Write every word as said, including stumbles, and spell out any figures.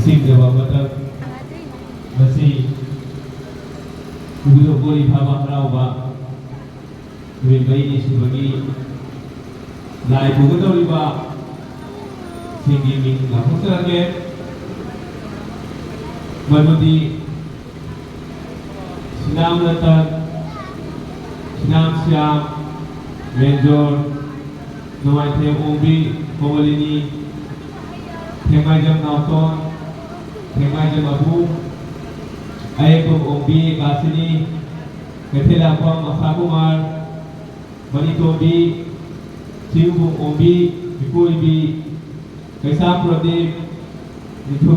ꯁꯤꯡꯖꯕ ꯑꯃꯇꯪ ꯉꯁꯤ ꯏꯕꯨꯙꯧ ꯕꯣꯔꯤ ꯐꯥꯕ ꯍꯔꯥꯎꯕ ꯅꯨꯃꯤꯠ ꯃꯔꯤꯅꯤ ꯁꯨꯕꯒꯤ ꯂꯥꯏ ꯄꯨꯒꯗꯧꯔꯤꯕ ꯁꯤꯡꯒꯤ ꯃꯤꯡ ꯂꯥꯎꯊꯣꯛꯆꯔꯛꯀꯦ꯫ ꯃꯗꯨꯗꯤ ꯁꯤꯅꯥꯝ ꯔꯇꯟ, ꯁꯤꯅꯥꯝ ꯁ꯭ꯌꯥꯝ, ꯃꯦꯟꯖꯣꯔ, ꯅꯣꯡꯃꯥꯏꯊꯦꯝ ꯑꯣꯡꯕꯤ ꯀꯣꯃꯣꯂꯤꯅꯤ, ꯊꯦꯡꯃꯥꯏꯖꯝ ꯅꯥꯎꯇꯣꯟ, ꯊꯦꯡꯃꯥꯏꯖꯝ ꯑꯕꯨ, ꯑꯌꯦꯛꯄꯝ ꯑꯣꯡꯕꯤ ꯀꯥꯁꯤꯅꯤ, ꯀꯩꯊꯦꯜꯂꯥꯛꯄꯝ ꯑꯁꯥ ꯀꯨꯃꯥꯔ, ꯃꯅꯤꯇꯣꯝꯕꯤ, ꯆꯤꯡꯕꯨꯡ ꯑꯣꯡꯕꯤ, ꯏꯀꯣꯏꯕꯤ, ꯀꯩꯁꯥꯝ ꯄ꯭ꯔꯗꯤꯞ, ꯅꯤꯡꯊꯧ